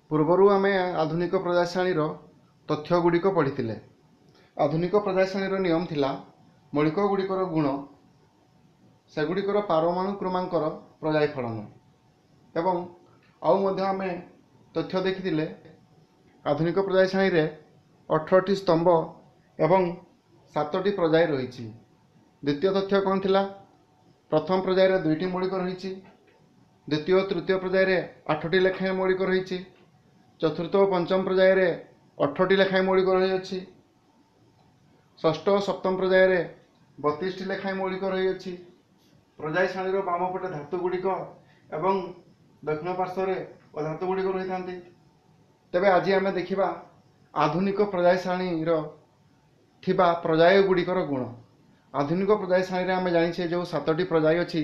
ପୂର୍ବରୁ ଆମେ ଆଧୁନିକ ପର୍ଯ୍ୟାୟ ସାରଣୀର ତଥ୍ୟ ଗୁଡ଼ିକ ପଢ଼ିଥିଲେ। ଆଧୁନିକ ପର୍ଯ୍ୟାୟ ସାରଣୀର ନିୟମ ଥିଲା ମୌଳିକ ଗୁଡ଼ିକର ଗୁଣ ସେଗୁଡ଼ିକର ପରମାଣୁ କ୍ରମାଙ୍କର ପର୍ଯ୍ୟାୟ ଫଳନ। ଏବଂ ଆଉ ମଧ୍ୟ ଆମେ ତଥ୍ୟ ଦେଖିଥିଲେ ଆଧୁନିକ ପର୍ଯ୍ୟାୟ ସାରଣୀରେ 18ଟି ସ୍ତମ୍ଭ ଏବଂ 7ଟି ପର୍ଯ୍ୟାୟ ରହିଛି। ଦ୍ୱିତୀୟ ତଥ୍ୟ କ'ଣ ଥିଲା? ପ୍ରଥମ ପର୍ଯ୍ୟାୟରେ 2ଟି ମୌଳିକ ରହିଛି, ଦ୍ୱିତୀୟ ତୃତୀୟ ପର୍ଯ୍ୟାୟରେ 8ଟି ଲେଖାଏଁ ମୌଳିକ ରହିଛି, ଚତୁର୍ଥ ଓ ପଞ୍ଚମ ପର୍ଯ୍ୟାୟରେ 18ଟି ଲେଖାଏଁ ମୌଳିକ ରହିଅଛି, ଷଷ୍ଠ ଓ ସପ୍ତମ ପର୍ଯ୍ୟାୟରେ 32ଟି ଲେଖାଏଁ ମୌଳିକ ରହିଅଛି। ପର୍ଯ୍ୟାୟ ସାରଣୀର ବାମ ପଟେ ଧାତୁ ଗୁଡ଼ିକ ଏବଂ ଦକ୍ଷିଣ ପାର୍ଶ୍ୱରେ ଅଧାତୁ ଗୁଡ଼ିକ ରହିଥାନ୍ତି। ତେବେ ଆଜି ଆମେ ଦେଖିବା ଆଧୁନିକ ପର୍ଯ୍ୟାୟ ସାରଣୀର ଥିବା ପର୍ଯ୍ୟାୟ ଗୁଡ଼ିକର ଗୁଣ। ଆଧୁନିକ ପର୍ଯ୍ୟାୟ ସାରଣୀରେ ଆମେ ଜାଣିଛେ ଯେଉଁ 7ଟି ପର୍ଯ୍ୟାୟ ଅଛି,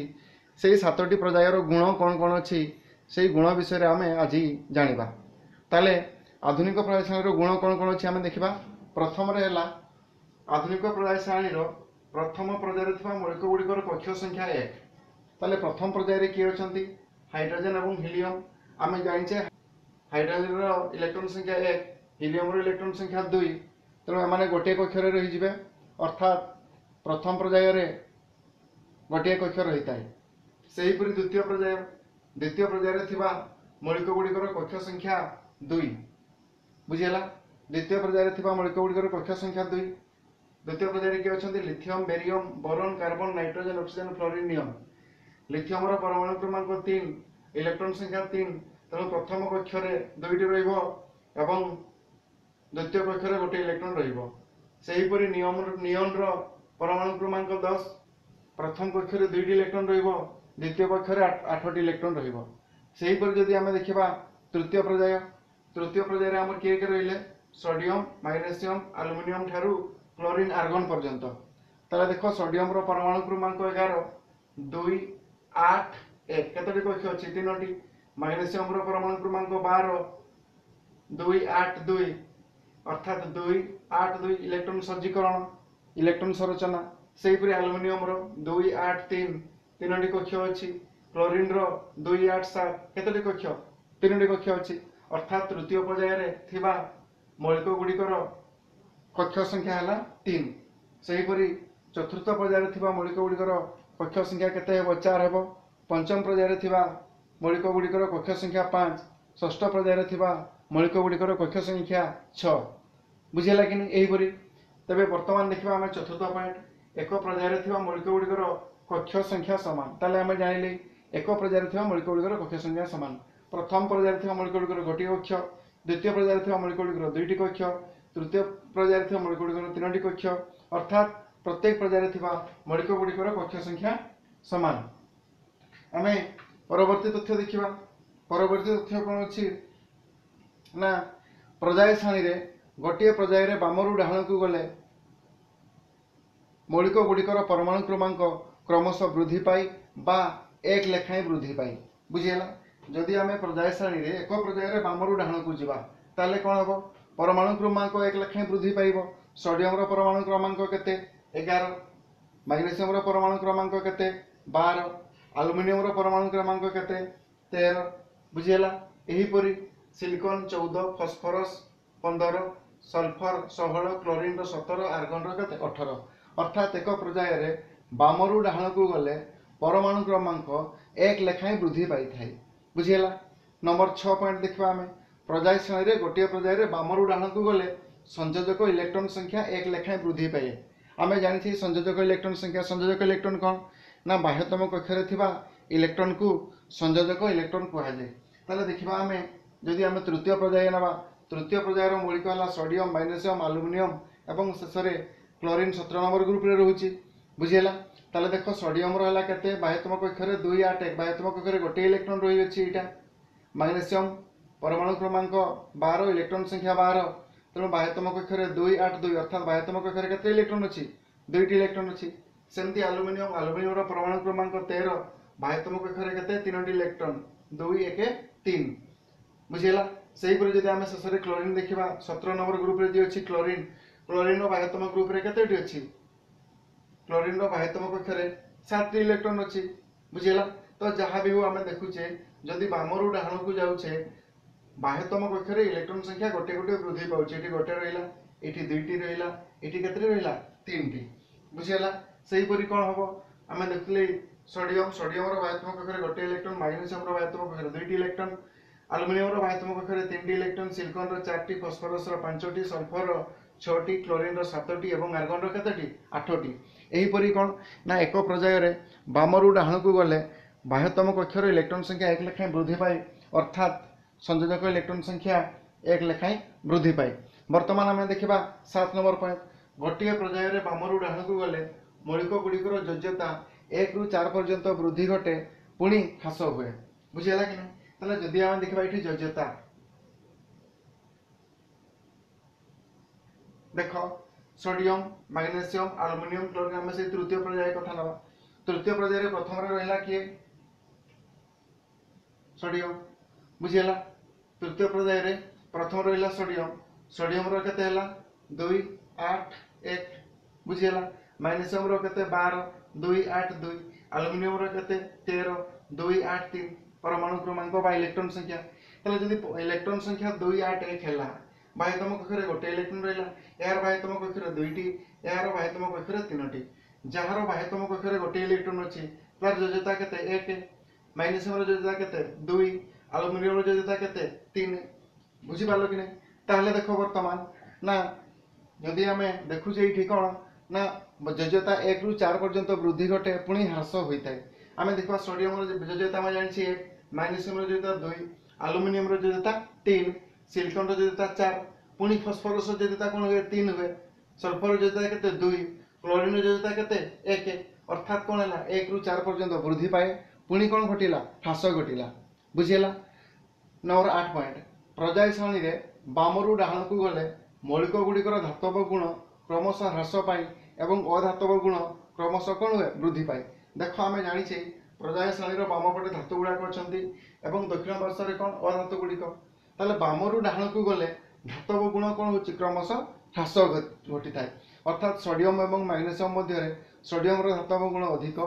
ସେଇ 7ଟି ପର୍ଯ୍ୟାୟର ଗୁଣ କ'ଣ କ'ଣ ଅଛି, ସେଇ ଗୁଣ ବିଷୟରେ ଆମେ ଆଜି ଜାଣିବା। ତାହେଲେ ଆଧୁନିକ ପର୍ଯ୍ୟାୟ ସାରଣୀର ଗୁଣ କ'ଣ କ'ଣ ଅଛି ଆମେ ଦେଖିବା। ପ୍ରଥମରେ ହେଲା ଆଧୁନିକ ପର୍ଯ୍ୟାୟ ସାରଣୀର ପ୍ରଥମ ପର୍ଯ୍ୟାୟରେ ଥିବା ମୌଳିକ ଗୁଡ଼ିକର କକ୍ଷ ସଂଖ୍ୟା 1। ତାହେଲେ ପ୍ରଥମ ପର୍ଯ୍ୟାୟରେ କିଏ ଅଛନ୍ତି? ହାଇଡ୍ରୋଜେନ୍ ଏବଂ ହିଲିୟମ୍। ଆମେ ଜାଣିଛେ ହାଇଡ୍ରୋଜେନ୍ର ଇଲେକ୍ଟ୍ରନ୍ ସଂଖ୍ୟା 1, ହିଲିୟମ୍ର ଇଲେକ୍ଟ୍ରନ୍ ସଂଖ୍ୟା 2, ତେଣୁ ଏମାନେ ଗୋଟିଏ କକ୍ଷରେ ରହିଯିବେ, ଅର୍ଥାତ୍ ପ୍ରଥମ ପର୍ଯ୍ୟାୟରେ ଗୋଟିଏ କକ୍ଷ ରହିଥାଏ। ସେହିପରି ଦ୍ୱିତୀୟ ପର୍ଯ୍ୟାୟ, ଦ୍ୱିତୀୟ ପର୍ଯ୍ୟାୟରେ ଥିବା ମୌଳିକ ଗୁଡ଼ିକର କକ୍ଷ ସଂଖ୍ୟା 2। ବୁଝିହେଲା? ଦ୍ୱିତୀୟ ପର୍ଯ୍ୟାୟରେ ଥିବା ମୌଳିକ ଗୁଡ଼ିକର କକ୍ଷ ସଂଖ୍ୟା 2। ଦ୍ୱିତୀୟ ପର୍ଯ୍ୟାୟରେ କିଏ ଅଛନ୍ତି? Lithium, barium, boron, carbon, nitrogen, oxygen, fluorine, neon. ଲିଥିୟମର ପରମାଣୁ କ୍ରମାଙ୍କ 3, ଇଲେକ୍ଟ୍ରନ୍ ସଂଖ୍ୟା 3, ତେଣୁ ପ୍ରଥମ କକ୍ଷରେ 2ଟି ରହିବ ଏବଂ ଦ୍ୱିତୀୟ କକ୍ଷରେ ଗୋଟିଏ ଇଲେକ୍ଟ୍ରନ୍ ରହିବ। ସେହିପରି ନିୟନର ପରମାଣୁ କ୍ରମାଙ୍କ 10, ପ୍ରଥମ କକ୍ଷରେ 2ଟି ଇଲେକ୍ଟ୍ରନ୍ ରହିବ, ଦ୍ୱିତୀୟ କକ୍ଷରେ 8ଟି ଇଲେକ୍ଟ୍ରନ୍ ରହିବ। ସେହିପରି ଯଦି ଆମେ ଦେଖିବା ତୃତୀୟ ପର୍ଯ୍ୟାୟ, ତୃତୀୟ ପର୍ଯ୍ୟାୟରେ ଆମର କିଏ କିଏ ରହିଲେ? ସୋଡିୟମ, ମାଗ୍ନେସିୟମ, ଆଲୁମିନିୟମ ଠାରୁ କ୍ଲୋରିନ୍, ଆର୍ଗନ ପର୍ଯ୍ୟନ୍ତ। ତାହେଲେ ଦେଖ ସୋଡିୟମର ପରମାଣୁ କ୍ରମାଙ୍କ 11, 2, 8, 1, କେତୋଟି କକ୍ଷ ଅଛି? 3ଟି। ମାଗ୍ନେସିୟମର ପରମାଣୁ କ୍ରମାଙ୍କ 12, 2, 8, 2, ଅର୍ଥାତ୍ 2, 8, 2 ଇଲେକ୍ଟ୍ରନ୍ ସଜ୍ଜୀକରଣ, ଇଲେକ୍ଟ୍ରନ୍ ସଂରଚନା। ସେହିପରି ଆଲୁମିନିୟମର 2, 8, 3, 3ଟି କକ୍ଷ ଅଛି। କ୍ଲୋରିନ୍ର 2, 8, 7, କେତୋଟି କକ୍ଷ? 3ଟି କକ୍ଷ ଅଛି। ଅର୍ଥାତ୍ ତୃତୀୟ ପର୍ଯ୍ୟାୟରେ ଥିବା ମୌଳିକ ଗୁଡ଼ିକର କକ୍ଷ ସଂଖ୍ୟା ହେଲା 3। ସେହିପରି ଚତୁର୍ଥ ପର୍ଯ୍ୟାୟରେ ଥିବା ମୌଳିକ ଗୁଡ଼ିକର କକ୍ଷ ସଂଖ୍ୟା କେତେ ହେବ? 4 ହେବ। ପଞ୍ଚମ ପର୍ଯ୍ୟାୟରେ ଥିବା ମୌଳିକ ଗୁଡ଼ିକର କକ୍ଷ ସଂଖ୍ୟା 5, ଷଷ୍ଠ ପର୍ଯ୍ୟାୟରେ ଥିବା ମୌଳିକ ଗୁଡ଼ିକର କକ୍ଷ ସଂଖ୍ୟା 6। ବୁଝିହେଲା କି ନାହିଁ? ଏହିପରି। ତେବେ ବର୍ତ୍ତମାନ ଦେଖିବା ଆମେ ଚତୁର୍ଥ ପଏଣ୍ଟ, ଏକ ପର୍ଯ୍ୟାୟରେ ଥିବା ମୌଳିକ ଗୁଡ଼ିକର କକ୍ଷ ସଂଖ୍ୟା ସମାନ। ତାହେଲେ ଆମେ ଜାଣିଲେ ଏକ ପର୍ଯ୍ୟାୟରେ ଥିବା ମୌଳିକ ଗୁଡ଼ିକର କକ୍ଷ ସଂଖ୍ୟା ସମାନ। ପ୍ରଥମ ପର୍ଯ୍ୟାୟରେ ଥିବା ମୌଳିକ ଗୁଡ଼ିକର ଗୋଟିଏ କକ୍ଷ, ଦ୍ୱିତୀୟ ପର୍ଯ୍ୟାୟରେ ଥିବା ମୌଳିକ ଗୁଡ଼ିକର 2ଟି କକ୍ଷ, ତୃତୀୟ ପର୍ଯ୍ୟାୟରେ ଥିବା ମୌଳିକ ଗୁଡ଼ିକର 3ଟି କକ୍ଷ, ଅର୍ଥାତ୍ ପ୍ରତ୍ୟେକ ପର୍ଯ୍ୟାୟରେ ଥିବା ମୌଳିକ ଗୁଡ଼ିକର କକ୍ଷ ସଂଖ୍ୟା ସମାନ। ଆମେ ପରବର୍ତ୍ତୀ ତଥ୍ୟ ଦେଖିବା। ପରବର୍ତ୍ତୀ ତଥ୍ୟ କ'ଣ ଅଛି ନା ପର୍ଯ୍ୟାୟ ସାରଣୀରେ ଗୋଟିଏ ପର୍ଯ୍ୟାୟରେ ବାମରୁ ଡାହାଣକୁ ଗଲେ ମୌଳିକ ଗୁଡ଼ିକର ପରମାଣୁ କ୍ରମାଙ୍କ କ୍ରମଶଃ ବୃଦ୍ଧି ପାଇ ବା 1 ଲେଖାଏଁ ବୃଦ୍ଧି ପାଇ। ବୁଝିହେଲା? ଯଦି ଆମେ ପର୍ଯ୍ୟାୟ ସାରଣୀରେ ଏକ ପର୍ଯ୍ୟାୟରେ ବାମରୁ ଡାହାଣକୁ ଯିବା ତାହେଲେ କ'ଣ ହେବ? ପରମାଣୁ କ୍ରମାଙ୍କ 1 ଲେଖାଏଁ ବୃଦ୍ଧି ପାଇବ। ସୋଡିୟମର ପରମାଣୁ କ୍ରମାଙ୍କ କେତେ? 11। ମାଗ୍ନେସିୟମର ପରମାଣୁ କ୍ରମାଙ୍କ କେତେ? 12। ଆଲୁମିନିୟମର ପରମାଣୁ କ୍ରମାଙ୍କ କେତେ? 13। ବୁଝିହେଲା? ଏହିପରି ସିଲିକନ୍ 14, ଫସ୍ଫରସ୍ 15, ସଲଫର 16, କ୍ଲୋରିନ୍ର 17, ଆର୍ଗନର କେତେ? 18। ଅର୍ଥାତ୍ ଏକ ପର୍ଯ୍ୟାୟରେ ବାମରୁ ଡାହାଣକୁ ଗଲେ ପରମାଣୁ କ୍ରମାଙ୍କ 1 ଲେଖାଏଁ ବୃଦ୍ଧି ପାଇଥାଏ। ବୁଝିହେଲା? ନମ୍ବର 6 ପଏଣ୍ଟ ଦେଖିବା ଆମେ। ପର୍ଯ୍ୟାୟ ଶ୍ରେଣୀରେ ଗୋଟିଏ ପର୍ଯ୍ୟାୟରେ ବାମରୁ ଡାହାଣକୁ ଗଲେ ସଂଯୋଜକ ଇଲେକ୍ଟ୍ରନ୍ ସଂଖ୍ୟା 1 ଲେଖାଏଁ ବୃଦ୍ଧି ପାଏ। ଆମେ ଜାଣିଛେ ସଂଯୋଜକ ଇଲେକ୍ଟ୍ରନ୍ ସଂଖ୍ୟା, ସଂଯୋଜକ ଇଲେକ୍ଟ୍ରନ୍ କ'ଣ ନା ବାହ୍ୟତମ କକ୍ଷରେ ଥିବା ଇଲେକ୍ଟ୍ରନ୍କୁ ସଂଯୋଜକ ଇଲେକ୍ଟ୍ରନ୍ କୁହାଯାଏ। ତାହେଲେ ଦେଖିବା ଆମେ ଯଦି ଆମେ ତୃତୀୟ ପର୍ଯ୍ୟାୟ ନେବା, ତୃତୀୟ ପର୍ଯ୍ୟାୟର ମୌଳିକ ହେଲା ସୋଡିୟମ, ମାଗ୍ନେସିୟମ, ଆଲୁମିନିୟମ ଏବଂ ଶେଷରେ କ୍ଲୋରିନ୍ 17 ନମ୍ବର ଗ୍ରୁପରେ ରହୁଛି। ବୁଝିହେଲା? ତାହେଲେ ଦେଖ ସୋଡିୟମର ହେଲା କେତେ? ବାହ୍ୟତମ କକ୍ଷରେ 2, 8, 1, ବାହ୍ୟତମ କକ୍ଷରେ ଗୋଟିଏ ଇଲେକ୍ଟ୍ରନ୍ ରହିଅଛି ଏଇଟା। ମାଗ୍ନେସିୟମ ପରମାଣୁ କ୍ରମାଙ୍କ 12, ଇଲେକ୍ଟ୍ରନ୍ ସଂଖ୍ୟା 12, ତେଣୁ ବାହ୍ୟତମ କକ୍ଷରେ 2, 8, 2, ଅର୍ଥାତ୍ ବାହ୍ୟତମ କକ୍ଷରେ କେତେ ଇଲେକ୍ଟ୍ରନ୍ ଅଛି? 2ଟି ଇଲେକ୍ଟ୍ରନ୍ ଅଛି। ସେମିତି ଆଲୁମିନିୟମ, ଆଲୁମିନିୟମର ପରମାଣୁ କ୍ରମାଙ୍କ 13, ବାହ୍ୟତମ କକ୍ଷରେ କେତେ? 3ଟି ଇଲେକ୍ଟ୍ରନ୍, 2, 1, 3। ବୁଝିହେଲା? ସେହିପରି ଯଦି ଆମେ ଶେଷରେ କ୍ଲୋରିନ୍ ଦେଖିବା, 17 ନମ୍ବର ଗ୍ରୁପରେ ଯିଏ ଅଛି କ୍ଲୋରିନ୍, କ୍ଲୋରିନ୍ର ବାହ୍ୟତମ ଗ୍ରୁପରେ କେତୋଟି ଅଛି? କ୍ଲୋରିନ୍ର ବାହ୍ୟତମ କକ୍ଷରେ 7ଟି ଇଲେକ୍ଟ୍ରନ୍ ଅଛି। ବୁଝିହେଲା? ତ ଯାହା ବି ହଉ ଆମେ ଦେଖୁଛେ ଯଦି ବାମରୁ ଡାହାଣକୁ ଯାଉଛେ ବାହ୍ୟତମ କକ୍ଷରେ ଇଲେକ୍ଟ୍ରନ୍ ସଂଖ୍ୟା ଗୋଟେ ଗୋଟେ ବୃଦ୍ଧି ପାଉଛି। ଏଠି ଗୋଟେ ରହିଲା, ଏଠି ଦୁଇଟି ରହିଲା, ଏଠି କେତେଟି ରହିଲା? ତିନିଟି। ବୁଝିହେଲା? ସେହିପରି କ'ଣ ହେବ? ଆମେ ଦେଖିଲେ ସୋଡ଼ିୟମ, ସୋଡ଼ିୟମର ବାହ୍ୟତମ କକ୍ଷରେ ଗୋଟେ ଇଲେକ୍ଟ୍ରନ୍, ମାଗ୍ନେସିୟମର ବାହ୍ୟତମ କକ୍ଷରେ ଦୁଇଟି ଇଲେକ୍ଟ୍ରନ୍, ଆଲୁମିନିୟମର ବାହ୍ୟତମ କକ୍ଷରେ ତିନିଟି ଇଲେକ୍ଟ୍ରନ୍, ସିଲିକନର ଚାରିଟି, ଫସ୍ଫରସର ପାଞ୍ଚଟି, ସଲଫରର ଛଅଟି, କ୍ଲୋରିନର ସାତଟି ଏବଂ ଆର୍ଗନର କେତୋଟି? ଆଠଟି। ଏହିପରି କ'ଣ ନା ଏକ ପର୍ଯ୍ୟାୟରେ ବାମରୁ ଡାହାଣକୁ ଗଲେ ବାହ୍ୟତମ କକ୍ଷର ଇଲେକ୍ଟ୍ରନ୍ ସଂଖ୍ୟା ଏକ ଲେଖାଏଁ ବୃଦ୍ଧି ପାଏ, ଅର୍ଥାତ୍ ସଂଯୋଜକ ଇଲେକ୍ଟ୍ରନ୍ ସଂଖ୍ୟା ଏକ ଲେଖାଏଁ ବୃଦ୍ଧି ପାଏ। ବର୍ତ୍ତମାନ ଆମେ ଦେଖିବା 7 ନମ୍ବର ପଏଣ୍ଟ। ଗୋଟିଏ ପର୍ଯ୍ୟାୟରେ ବାମରୁ ଡାହାଣକୁ ଗଲେ ମୌଳିକ ଗୁଡ଼ିକର ଯୋଜ୍ୟତା 1ରୁ 4 ପର୍ଯ୍ୟନ୍ତ ବୃଦ୍ଧି ଘଟେ, ପୁଣି ହ୍ରାସ ହୁଏ। ବୁଝିହେଲା କି ନାହିଁ? ତାହେଲେ ଯଦି ଆମେ ଦେଖିବା ଏଠି ଯୋଜ୍ୟତା ଦେଖ, ସୋଡ଼ିୟମ, ମାଗ୍ନେସିୟମ, ଆଲୁମିନିୟମ, କ୍ଲୋରିନ୍, ଆମେ ସେଇ ତୃତୀୟ ପର୍ଯ୍ୟାୟ କଥା ନେବା। ତୃତୀୟ ପର୍ଯ୍ୟାୟରେ ପ୍ରଥମରେ ରହିଲା କିଏ? ସୋଡ଼ିୟମ। ବୁଝିହେଲା? ତୃତୀୟ ପର୍ଯ୍ୟାୟରେ ପ୍ରଥମ ରହିଲା ସୋଡ଼ିୟମ। ସୋଡ଼ିୟମର କେତେ ହେଲା? 2, 8, 1। ବୁଝିହେଲା? ମାଗ୍ନେସିୟମର କେତେ? 12, 2, 8, 2। ଆଲୁମିନିୟମର କେତେ? 13, 2, 8, 3। ପରମାଣୁ କ୍ରମାଙ୍କ ବା ଇଲେକ୍ଟ୍ରନ୍ ସଂଖ୍ୟା। ତାହେଲେ ଯଦି ଇଲେକ୍ଟ୍ରନ୍ ସଂଖ୍ୟା 2, 8, 1 ହେଲା, ବାହ୍ୟତମ କକ୍ଷରେ ଗୋଟେ ଇଲେକ୍ଟ୍ରନ୍ ରହିଲା, ଏହାର ବାହ୍ୟତମ କକ୍ଷରେ ଦୁଇଟି, ଏହାର ବାହ୍ୟତମ କକ୍ଷରେ ତିନୋଟି। ଯାହାର ବାହ୍ୟତମ କକ୍ଷରେ ଗୋଟେ ଇଲେକ୍ଟ୍ରନ୍ ଅଛି ତାର ଯୋଜ୍ୟତା କେତେ? 1। ମାଗ୍ନେସିୟମର ଯୋଜ୍ୟତା କେତେ? 2। ଆଲୁମିନିୟମର ଯୋଜ୍ୟତା କେତେ? 3। ବୁଝିପାରିଲ କି ନାହିଁ? ତାହେଲେ ଦେଖ, ବର୍ତ୍ତମାନ ନା ଯଦି ଆମେ ଦେଖୁଛେ ଏଇଠି କ'ଣ ନା ଯୋଜ୍ୟତା 1ରୁ 4 ପର୍ଯ୍ୟନ୍ତ ବୃଦ୍ଧି ଘଟେ, ପୁଣି ହ୍ରାସ ହୋଇଥାଏ। ଆମେ ଦେଖିବା ସୋଡ଼ିୟମର ଯୋଜ୍ୟତା ଆମେ ଜାଣିଛେ 1, ମାଗ୍ନେସିୟମର ଯୋଜ୍ୟତା 2, ଆଲୁମିନିୟମର ଯୋଜ୍ୟତା 3, ସିଲିକନର ଯୋଜ୍ୟତା 4, ପୁଣି ଫସ୍ଫରସର ଯୋଜ୍ୟତା କ'ଣ ହୁଏ? 3 ହୁଏ। ସଲଫର ଯୋଜ୍ୟତା କେତେ? 2। କ୍ଲୋରିନର ଯୋଜ୍ୟତା କେତେ? 1। ଅର୍ଥାତ୍ କ'ଣ ହେଲା? 1ରୁ 4 ପର୍ଯ୍ୟନ୍ତ ବୃଦ୍ଧି ପାଏ, ପୁଣି କ'ଣ ଘଟିଲା? ହ୍ରାସ ଘଟିଲା। ବୁଝିହେଲା? ନମ୍ବର 8 ପଏଣ୍ଟ, ପର୍ଯ୍ୟାୟ ସାରଣୀରେ ବାମରୁ ଡାହାଣକୁ ଗଲେ ମୌଳିକ ଗୁଡ଼ିକର ଧାତବ ଗୁଣ କ୍ରମଶଃ ହ୍ରାସ ପାଇ ଏବଂ ଅଧାତବ ଗୁଣ କ୍ରମଶଃ କ'ଣ ହୁଏ? ବୃଦ୍ଧି ପାଏ। ଦେଖ, ଆମେ ଜାଣିଛେ ପର୍ଯ୍ୟାୟ ସାରଣୀର ବାମ ପଟେ ଧାତୁ ଗୁଡ଼ାକ ଅଛନ୍ତି ଏବଂ ଦକ୍ଷିଣ ପାର୍ଶ୍ୱରେ କ'ଣ? ଅଧାତୁ ଗୁଡ଼ିକ। ତାହେଲେ ବାମରୁ ଡାହାଣକୁ ଗଲେ ଧାତବ ଗୁଣ କ'ଣ ହେଉଛି? କ୍ରମଶଃ ହ୍ରାସ ଘଟିଥାଏ। ଅର୍ଥାତ୍ ସୋଡ଼ିୟମ ଏବଂ ମାଗ୍ନେସିୟମ ମଧ୍ୟରେ ସୋଡ଼ିୟମର ଧାତବ ଗୁଣ ଅଧିକ,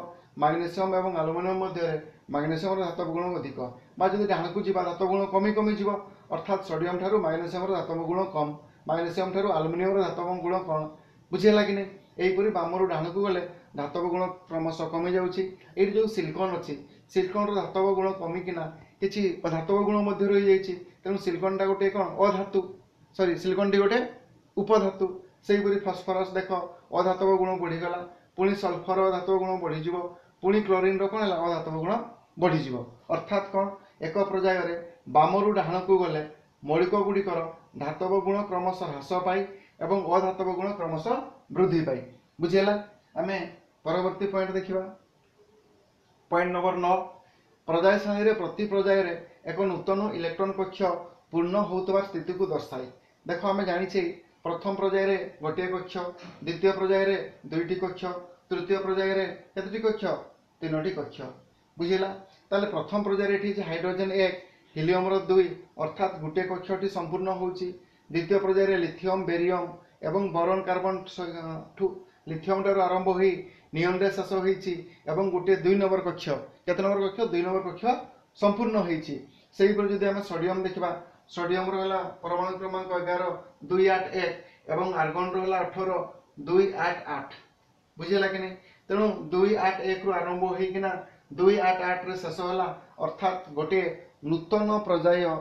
ମାଗ୍ନେସିୟମ ଏବଂ ଆଲୁମିନିୟମ ମଧ୍ୟରେ ମାଗ୍ନେସିୟମର ଧାତବ ଗୁଣ ଅଧିକ। ବା ଯଦି ଡାହାଣକୁ ଯିବା, ଧାତବ ଗୁଣ କମି କମିଯିବ, ଅର୍ଥାତ୍ ସୋଡ଼ିୟମ ଠାରୁ ମାଗ୍ନେସିୟମର ଧାତବ ଗୁଣ କମ୍, ମାଗ୍ନେସିୟମ ଠାରୁ ଆଲୁମିନିୟମର ଧାତବ ଗୁଣ କ'ଣ। ବୁଝିହେଲା କି ନାହିଁ? ଏହିପରି ବାମରୁ ଡାହାଣକୁ ଗଲେ ଧାତବ ଗୁଣ କ୍ରମଶଃ କମିଯାଉଛି। ଏଇଠି ଯେଉଁ ସିଲିକନ୍ ଅଛି, ସିଲିକନ୍ର ଧାତବ ଗୁଣ କମିକିନା କିଛି ଧାତବ ଗୁଣ ମଧ୍ୟ ରହିଯାଇଛି। ତେଣୁ ସିଲିକନ୍ଟା ଗୋଟିଏ କ'ଣ? ଅଧାତୁ, ସରି, ସିଲିକନ୍ଟି ଗୋଟେ ଉପଧାତୁ। ସେହିପରି ଫସ୍ଫରସ୍ ଦେଖ, ଅଧାତବ ଗୁଣ ବଢ଼ିଗଲା, ପୁଣି ସଲଫର ଧାତବ ଗୁଣ ବଢ଼ିଯିବ, ପୁଣି କ୍ଲୋରିନ୍ର କ'ଣ ହେଲା? ଅଧାତବ ଗୁଣ ବଢ଼ିଯିବ। ଅର୍ଥାତ୍ କ'ଣ? ଏକ ପର୍ଯ୍ୟାୟରେ ବାମରୁ ଡାହାଣକୁ ଗଲେ ମୌଳିକ ଗୁଡ଼ିକର ଧାତବ ଗୁଣ କ୍ରମଶଃ ହ୍ରାସ ପାଇ ଏବଂ ଅଧାତବ ଗୁଣ କ୍ରମଶଃ ବୃଦ୍ଧି ପାଇ। ବୁଝିହେଲା? ଆମେ ପରବର୍ତ୍ତୀ ପଏଣ୍ଟ ଦେଖିବା। ପଏଣ୍ଟ ନମ୍ବର 9, ପର୍ଯ୍ୟାୟ ସାରଣୀରେ ପ୍ରତି ପର୍ଯ୍ୟାୟରେ ଏକ ନୂତନ ଇଲେକ୍ଟ୍ରନ୍ କକ୍ଷ ପୂର୍ଣ୍ଣ ହେଉଥିବା ସ୍ଥିତିକୁ ଦର୍ଶାଏ। ଦେଖ, ଆମେ ଜାଣିଛେ ପ୍ରଥମ ପର୍ଯ୍ୟାୟରେ ଗୋଟିଏ କକ୍ଷ, ଦ୍ୱିତୀୟ ପର୍ଯ୍ୟାୟରେ ଦୁଇଟି କକ୍ଷ, ତୃତୀୟ ପର୍ଯ୍ୟାୟରେ କେତୋଟି କକ୍ଷ? ତିନୋଟି କକ୍ଷ। ବୁଝିଲା? ତାହେଲେ ପ୍ରଥମ ପର୍ଯ୍ୟାୟରେ ଏଠି ହାଇଡ୍ରୋଜେନ୍ 1, ହିଲିୟମର 2, ଅର୍ଥାତ୍ ଗୋଟିଏ କକ୍ଷଟି ସମ୍ପୂର୍ଣ୍ଣ ହେଉଛି। ଦ୍ୱିତୀୟ ପର୍ଯ୍ୟାୟରେ ଲିଥିୟମ, ବେରିୟମ ଏବଂ ବୋରନ୍ କାର୍ବନ ଠୁ ଲିଥିୟମ ଠାରୁ ଆରମ୍ଭ ହୋଇ ନିଅନରେ ଶେଷ ହୋଇଛି ଏବଂ ଗୋଟିଏ 2 ନମ୍ବର କକ୍ଷ, କେତେ ନମ୍ବର କକ୍ଷ? 2 ନମ୍ବର କକ୍ଷ ସମ୍ପୂର୍ଣ୍ଣ ହୋଇଛି। ସେହିପରି ଯଦି ଆମେ ସୋଡ଼ିୟମ ଦେଖିବା, ସୋଡ଼ିୟମର ହେଲା ପରମାଣୁ କ୍ରମାଙ୍କ 11, 2, 8, 1 ଏବଂ ଆର୍ଗନର ହେଲା 18, 2, 8, 8। ବୁଝିହେଲା କି ନାହିଁ? ତେଣୁ 2, 8, 1ରୁ ଆରମ୍ଭ ହୋଇକିନା 2, 8, 8ରେ ଶେଷ ହେଲା, ଅର୍ଥାତ୍ ଗୋଟିଏ ନୂତନ ପର୍ଯ୍ୟାୟ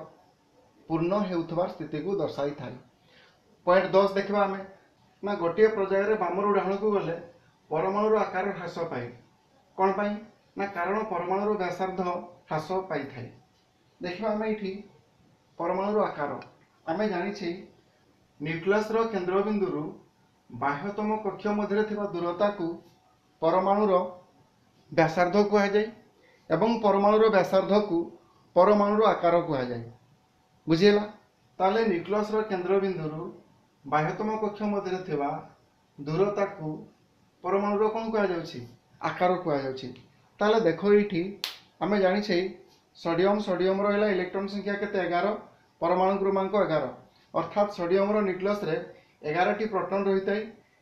ପୂର୍ଣ୍ଣ ହେଉଥିବା ସ୍ଥିତିକୁ ଦର୍ଶାଇଥାଏ। ପଏଣ୍ଟ 10 ଦେଖିବା ଆମେ ନା, ଗୋଟିଏ ପର୍ଯ୍ୟାୟରେ ବାମରୁ ଡାହାଣକୁ ଗଲେ ପରମାଣୁର ଆକାର ହ୍ରାସ ପାଏ। କ'ଣ ପାଇଁ ନା କାରଣ ପରମାଣୁର ବ୍ୟାସାର୍ଦ୍ଧ ହ୍ରାସ ପାଇଥାଏ। ଦେଖିବା ଆମେ ଏଇଠି ପରମାଣୁର ଆକାର। ଆମେ ଜାଣିଛେ ନ୍ୟୁକ୍ଲିୟସର କେନ୍ଦ୍ରବିନ୍ଦୁରୁ ବାହ୍ୟତମ କକ୍ଷ ମଧ୍ୟରେ ଥିବା ଦୂରତାକୁ ପରମାଣୁର ବ୍ୟାସାର୍ଦ୍ଧ କୁହାଯାଏ ଏବଂ ପରମାଣୁର ବ୍ୟାସାର୍ଦ୍ଧକୁ ପରମାଣୁର ଆକାର କୁହାଯାଏ। ବୁଝିହେଲା? ତାହେଲେ ନ୍ୟୁକ୍ଲିୟସର କେନ୍ଦ୍ରବିନ୍ଦୁରୁ ବାହ୍ୟତମ କକ୍ଷ ମଧ୍ୟରେ ଥିବା ଦୂରତାକୁ ପରମାଣୁର କ'ଣ କୁହାଯାଉଛି? ଆକାର କୁହାଯାଉଛି। ତାହେଲେ ଦେଖ, ଏଇଠି ଆମେ ଜାଣିଛେ ସୋଡ଼ିୟମ, ସୋଡ଼ିୟମର ହେଲା ଇଲେକ୍ଟ୍ରନ୍ ସଂଖ୍ୟା କେତେ? 11, ପରମାଣୁ କ୍ରମାଙ୍କ 11। ଅର୍ଥାତ୍ ସୋଡ଼ିୟମର ନ୍ୟୁକ୍ଲିୟସରେ 11ଟି ପ୍ରୋଟନ୍ ରହିଥାଏ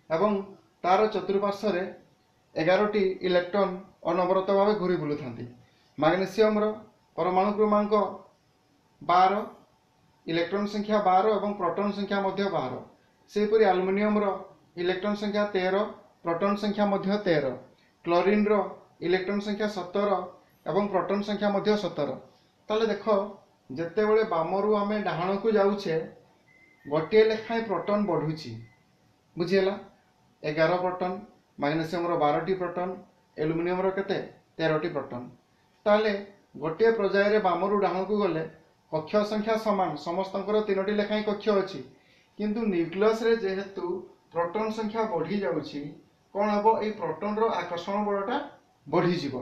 ଏବଂ ତାର ଚତୁଃପାର୍ଶ୍ୱରେ 11ଟି ଇଲେକ୍ଟ୍ରନ୍ ଅନବରତ ଭାବେ ଘୁରି ବୁଲୁଥାନ୍ତି। ମାଗ୍ନେସିୟମର ପରମାଣୁ କ୍ରମାଙ୍କ 12, ଇଲେକ୍ଟ୍ରନ୍ ସଂଖ୍ୟା 12 ଏବଂ ପ୍ରୋଟନ୍ ସଂଖ୍ୟା ମଧ୍ୟ 12। ସେହିପରି ଆଲୁମିନିୟମର ଇଲେକ୍ଟ୍ରନ୍ ସଂଖ୍ୟା 13, ପ୍ରୋଟନ୍ ସଂଖ୍ୟା ମଧ୍ୟ 13। କ୍ଲୋରିନ୍ର ଇଲେକ୍ଟ୍ରନ୍ ସଂଖ୍ୟା 17 ଏବଂ ପ୍ରୋଟନ୍ ସଂଖ୍ୟା ମଧ୍ୟ 17। ତାହେଲେ ଦେଖ, ଯେତେବେଳେ ବାମରୁ ଆମେ ଡାହାଣକୁ ଯାଉଛେ, ଗୋଟିଏ ଲେଖାଏଁ ପ୍ରୋଟନ୍ ବଢ଼ୁଛି। ବୁଝିହେଲା? 11 ପ୍ରୋଟନ୍, ମାଗ୍ନେସିୟମର 12ଟି ପ୍ରୋଟନ୍, ଆଲୁମିନିୟମର କେତେ? 13ଟି ପ୍ରୋଟନ୍। ତାହେଲେ ଗୋଟିଏ ପର୍ଯ୍ୟାୟରେ ବାମରୁ ଡାହାଣକୁ ଗଲେ କକ୍ଷ ସଂଖ୍ୟା ସମାନ, ସମସ୍ତଙ୍କର 3ଟି ଲେଖାଏଁ କକ୍ଷ ଅଛି, କିନ୍ତୁ ନ୍ୟୁକ୍ଲିୟସରେ ଯେହେତୁ ପ୍ରୋଟନ୍ ସଂଖ୍ୟା ବଢ଼ିଯାଉଛି, କ'ଣ ହେବ? ଏଇ ପ୍ରୋଟନ୍ର ଆକର୍ଷଣ ବଳଟା ବଢ଼ିଯିବ,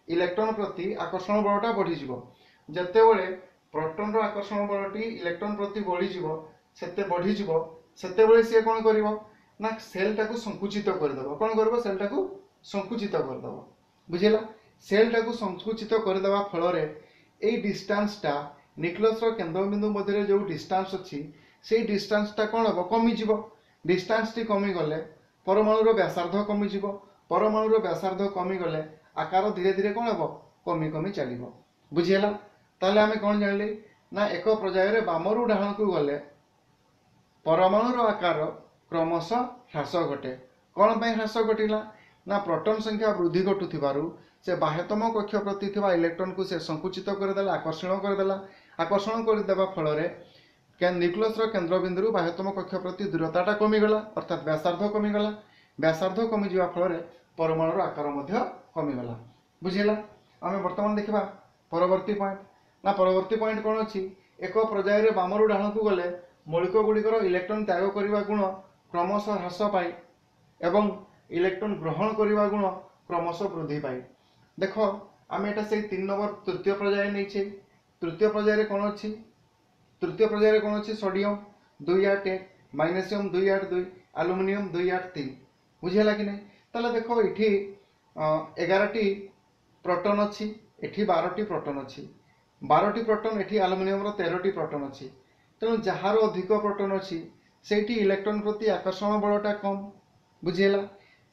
ଇଲେକ୍ଟ୍ରନ୍ ପ୍ରତି ଆକର୍ଷଣ ବଳଟା ବଢ଼ିଯିବ। ଯେତେବେଳେ ପ୍ରୋଟନ୍ର ଆକର୍ଷଣ ବଳଟି ଇଲେକ୍ଟ୍ରନ୍ ପ୍ରତି ବଢ଼ିଯିବ, ସେତେ ବଢ଼ିଯିବ, ସେତେବେଳେ ସିଏ କ'ଣ କରିବ ନା ସେଲ୍ଟାକୁ ସଙ୍କୁଚିତ କରିଦେବ। କ'ଣ କରିବ? ସେଲ୍ଟାକୁ ସଙ୍କୁଚିତ କରିଦେବ। ବୁଝିଲା? ସେଲ୍ଟାକୁ ସଙ୍କୁଚିତ କରିଦେବା ଫଳରେ ଏଇ ଡିଷ୍ଟାନ୍ସଟା, ନ୍ୟୁକ୍ଲିୟସର କେନ୍ଦ୍ରବିନ୍ଦୁ ମଧ୍ୟରେ ଯେଉଁ ଡିଷ୍ଟାନ୍ସ ଅଛି, ସେଇ ଡିଷ୍ଟାନ୍ସଟା କ'ଣ ହେବ? କମିଯିବ। ଡିଷ୍ଟାନ୍ସଟି କମିଗଲେ ପରମାଣୁର ବ୍ୟାସାର୍ଦ୍ଧ କମିଯିବ। ପରମାଣୁର ବ୍ୟାସାର୍ଦ୍ଧ କମିଗଲେ ଆକାର ଧୀରେ ଧୀରେ କ'ଣ ହେବ? କମି କମି ଚାଲିବ। ବୁଝିହେଲା? ତାହେଲେ ଆମେ କ'ଣ ଜାଣିଲେ ନା ଏକ ପର୍ଯ୍ୟାୟରେ ବାମରୁ ଡାହାଣକୁ ଗଲେ ପରମାଣୁର ଆକାର କ୍ରମଶଃ ହ୍ରାସ ଘଟେ। କ'ଣ ପାଇଁ ହ୍ରାସ ଘଟିଲା ନା ପ୍ରୋଟନ୍ ସଂଖ୍ୟା ବୃଦ୍ଧି ଘଟୁଥିବାରୁ ସେ ବାହ୍ୟତମ କକ୍ଷ ପ୍ରତି ଥିବା ଇଲେକ୍ଟ୍ରନ୍କୁ ସେ ସଙ୍କୁଚିତ କରିଦେଲା, ଆକର୍ଷଣ କରିଦେଲା। ଆକର୍ଷଣ କରିଦେବା ଫଳରେ ନ୍ୟୁକ୍ଲିୟସର କେନ୍ଦ୍ରବିନ୍ଦୁରୁ ବାହ୍ୟତମ କକ୍ଷ ପ୍ରତି ଦୂରତାଟା କମିଗଲା, ଅର୍ଥାତ୍ ବ୍ୟାସାର୍ଦ୍ଧ କମିଗଲା। ବ୍ୟାସାର୍ଦ୍ଧ କମିଯିବା ଫଳରେ ପରମାଣୁର ଆକାର ମଧ୍ୟ କମିଗଲା। ବୁଝିହେଲା? ଆମେ ବର୍ତ୍ତମାନ ଦେଖିବା ପରବର୍ତ୍ତୀ ପଏଣ୍ଟ। ନା ପରବର୍ତ୍ତୀ ପଏଣ୍ଟ କ'ଣ ଅଛି? ଏକ ପର୍ଯ୍ୟାୟରେ ବାମରୁ ଡାହାଣକୁ ଗଲେ ମୌଳିକ ଗୁଡ଼ିକର ଇଲେକ୍ଟ୍ରନ୍ ତ୍ୟାଗ କରିବା ଗୁଣ କ୍ରମଶଃ ହ୍ରାସ ପାଏ ଏବଂ ଇଲେକ୍ଟ୍ରନ୍ ଗ୍ରହଣ କରିବା ଗୁଣ କ୍ରମଶଃ ବୃଦ୍ଧି ପାଏ। ଦେଖ, ଆମେ ଏଇଟା ସେଇ 3 ନମ୍ବର ତୃତୀୟ ପର୍ଯ୍ୟାୟ ନେଇଛେ। ତୃତୀୟ ପର୍ଯ୍ୟାୟରେ କ'ଣ ଅଛି? ତୃତୀୟ ପର୍ଯ୍ୟାୟରେ କ'ଣ ଅଛି? Sodium 2 8 1, magnesium 2 8 2, aluminium 2 8 3। ବୁଝିହେଲା କି ନାହିଁ? ତାହେଲେ ଦେଖ, ଏଠି 11ଟି ପ୍ରୋଟନ୍ ଅଛି, ଏଠି 12ଟି ପ୍ରୋଟନ୍ ଅଛି। 12ଟି ପ୍ରୋଟନ୍ ଏଠି, ଆଲୁମିନିୟମର 13ଟି ପ୍ରୋଟନ୍ ଅଛି। ତେଣୁ ଯାହାର ଅଧିକ ପ୍ରୋଟନ୍ ଅଛି, ସେଇଠି ଇଲେକ୍ଟ୍ରନ୍ ପ୍ରତି ଆକର୍ଷଣ ବଳଟା କମ୍। ବୁଝିହେଲା?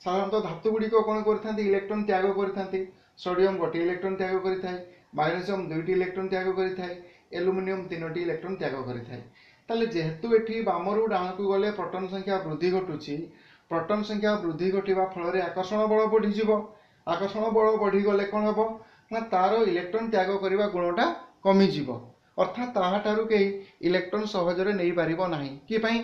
ସାଧାରଣତଃ ଧାତୁ ଗୁଡ଼ିକ କ'ଣ କରିଥାନ୍ତି? ଇଲେକ୍ଟ୍ରନ୍ ତ୍ୟାଗ କରିଥାନ୍ତି। ସୋଡ଼ିୟମ ଗୋଟିଏ ଇଲେକ୍ଟ୍ରନ୍ ତ୍ୟାଗ କରିଥାଏ, ମାଗ୍ନେସିୟମ 2ଟି ଇଲେକ୍ଟ୍ରନ୍ ତ୍ୟାଗ କରିଥାଏ, ଆଲୁମିନିୟମ 3ଟି ଇଲେକ୍ଟ୍ରନ୍ ତ୍ୟାଗ କରିଥାଏ। ତାହେଲେ ଯେହେତୁ ଏଠି ବାମରୁ ଡାହାଣକୁ ଗଲେ ପ୍ରୋଟନ୍ ସଂଖ୍ୟା ବୃଦ୍ଧି ଘଟୁଛି, ପ୍ରୋଟନ୍ ସଂଖ୍ୟା ବୃଦ୍ଧି ଘଟିବା ଫଳରେ ଆକର୍ଷଣ ବଳ ବଢ଼ିଯିବ। ଆକର୍ଷଣ ବଳ ବଢ଼ିଗଲେ କ'ଣ ହେବ ନା ତାର ଇଲେକ୍ଟ୍ରନ୍ ତ୍ୟାଗ କରିବା ଗୁଣଟା କମିଯିବ, ଅର୍ଥାତ୍ ତାହାଠାରୁ କେହି ଇଲେକ୍ଟ୍ରନ୍ ସହଜରେ ନେଇପାରିବ ନାହିଁ। କି ପାଇଁ?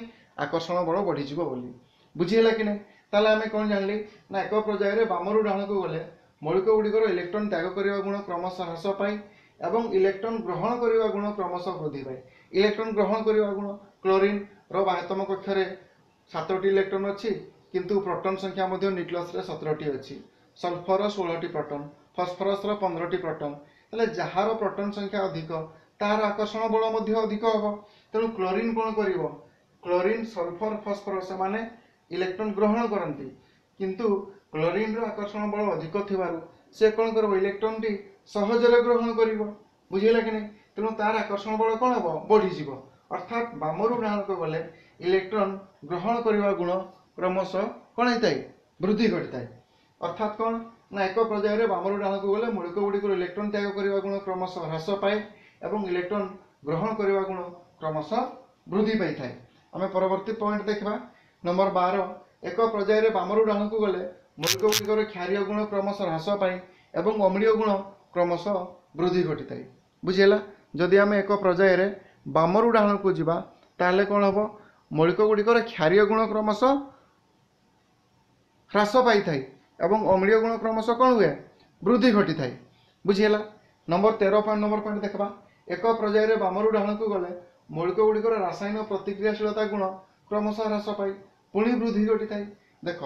ଆକର୍ଷଣ ବଳ ବଢ଼ିଯିବ ବୋଲି। ବୁଝିହେଲା କି ନାହିଁ? ତାହେଲେ ଆମେ କ'ଣ ଜାଣିଲେ ନା ଏକ ପର୍ଯ୍ୟାୟରେ ବାମରୁ ଡାହାଣକୁ ଗଲେ ମୌଳିକ ଗୁଡ଼ିକର ଇଲେକ୍ଟ୍ରନ୍ ତ୍ୟାଗ କରିବା ଗୁଣ କ୍ରମଶଃ ହ୍ରାସ ପାଏ ଏବଂ ଇଲେକ୍ଟ୍ରନ୍ ଗ୍ରହଣ କରିବା ଗୁଣ କ୍ରମଶଃ ବୃଦ୍ଧି ପାଏ। ଇଲେକ୍ଟ୍ରନ୍ ଗ୍ରହଣ କରିବା ଗୁଣ, କ୍ଲୋରିନ୍ର ବାହ୍ୟତମ କକ୍ଷରେ 7ଟି ଇଲେକ୍ଟ୍ରନ୍ ଅଛି, କିନ୍ତୁ ପ୍ରୋଟନ୍ ସଂଖ୍ୟା ମଧ୍ୟ ନ୍ୟୁକ୍ଲିୟସରେ 17ଟି ଅଛି। ସଲଫର 16ଟି ପ୍ରୋଟନ୍, ଫସ୍ଫରସର 15ଟି ପ୍ରୋଟନ୍। ତାହେଲେ ଯାହାର ପ୍ରୋଟନ୍ ସଂଖ୍ୟା ଅଧିକ, ତାହାର ଆକର୍ଷଣ ବଳ ମଧ୍ୟ ଅଧିକ ହେବ। ତେଣୁ କ୍ଲୋରିନ୍ କ'ଣ କରିବ? କ୍ଲୋରିନ୍, ସଲଫର, ଫସ୍ଫରସ୍ ସେମାନେ ଇଲେକ୍ଟ୍ରନ୍ ଗ୍ରହଣ କରନ୍ତି, କିନ୍ତୁ କ୍ଲୋରିନ୍ର ଆକର୍ଷଣ ବଳ ଅଧିକ ଥିବାରୁ ସେ କ'ଣ କରିବ? ଇଲେକ୍ଟ୍ରନ୍ଟି ସହଜରେ ଗ୍ରହଣ କରିବ। ବୁଝିହେଲା କି ନାହିଁ? ତେଣୁ ତାର ଆକର୍ଷଣ ବଳ କ'ଣ ହେବ? ବଢ଼ିଯିବ। ଅର୍ଥାତ୍ ବାମରୁ ଡାହାଣକୁ ଗଲେ ଇଲେକ୍ଟ୍ରନ୍ ଗ୍ରହଣ କରିବା ଗୁଣ କ୍ରମଶଃ କ'ଣ ହେଇଥାଏ? ବୃଦ୍ଧି ଘଟିଥାଏ। ଅର୍ଥାତ୍ କ'ଣ ନା ଏକ ପର୍ଯ୍ୟାୟରେ ବାମରୁ ଡାହାଣକୁ ଗଲେ ମୌଳିକ ଗୁଡ଼ିକର ଇଲେକ୍ଟ୍ରନ୍ ତ୍ୟାଗ କରିବା ଗୁଣ କ୍ରମଶଃ ହ୍ରାସ ପାଏ ଏବଂ ଇଲେକ୍ଟ୍ରନ୍ ଗ୍ରହଣ କରିବା ଗୁଣ କ୍ରମଶଃ ବୃଦ୍ଧି ପାଇଥାଏ। ଆମେ ପରବର୍ତ୍ତୀ ପଏଣ୍ଟ ଦେଖିବା, ନମ୍ବର 12। ଏକ ପର୍ଯ୍ୟାୟରେ ବାମରୁ ଡାହାଣକୁ ଗଲେ ମୌଳିକ ଗୁଡ଼ିକର କ୍ଷାରୀୟ ଗୁଣ କ୍ରମଶଃ ହ୍ରାସ ପାଏ ଏବଂ ଅମ୍ଳୀୟ ଗୁଣ କ୍ରମଶଃ ବୃଦ୍ଧି ଘଟିଥାଏ। ବୁଝିହେଲା? ଯଦି ଆମେ ଏକ ପର୍ଯ୍ୟାୟରେ ବାମରୁ ଡାହାଣକୁ ଯିବା, ତାହେଲେ କ'ଣ ହେବ? ମୌଳିକ ଗୁଡ଼ିକର କ୍ଷାରୀୟ ଗୁଣ କ୍ରମଶଃ ହ୍ରାସ ପାଇଥାଏ ଏବଂ ଅମ୍ଳୀୟ ଗୁଣ କ୍ରମଶଃ କ'ଣ ହୁଏ? ବୃଦ୍ଧି ଘଟିଥାଏ। ବୁଝିହେଲା? ନମ୍ବର 13 ପଏଣ୍ଟ, ନମ୍ବର ପଏଣ୍ଟ ଦେଖିବା। ଏକ ପର୍ଯ୍ୟାୟରେ ବାମରୁ ଡାହାଣକୁ ଗଲେ ମୌଳିକ ଗୁଡ଼ିକର ରାସାୟନିକ ପ୍ରତିକ୍ରିୟାଶୀଳତା ଗୁଣ କ୍ରମଶଃ ହ୍ରାସ ପାଇ ପୁଣି ବୃଦ୍ଧି ଘଟିଥାଏ। ଦେଖ,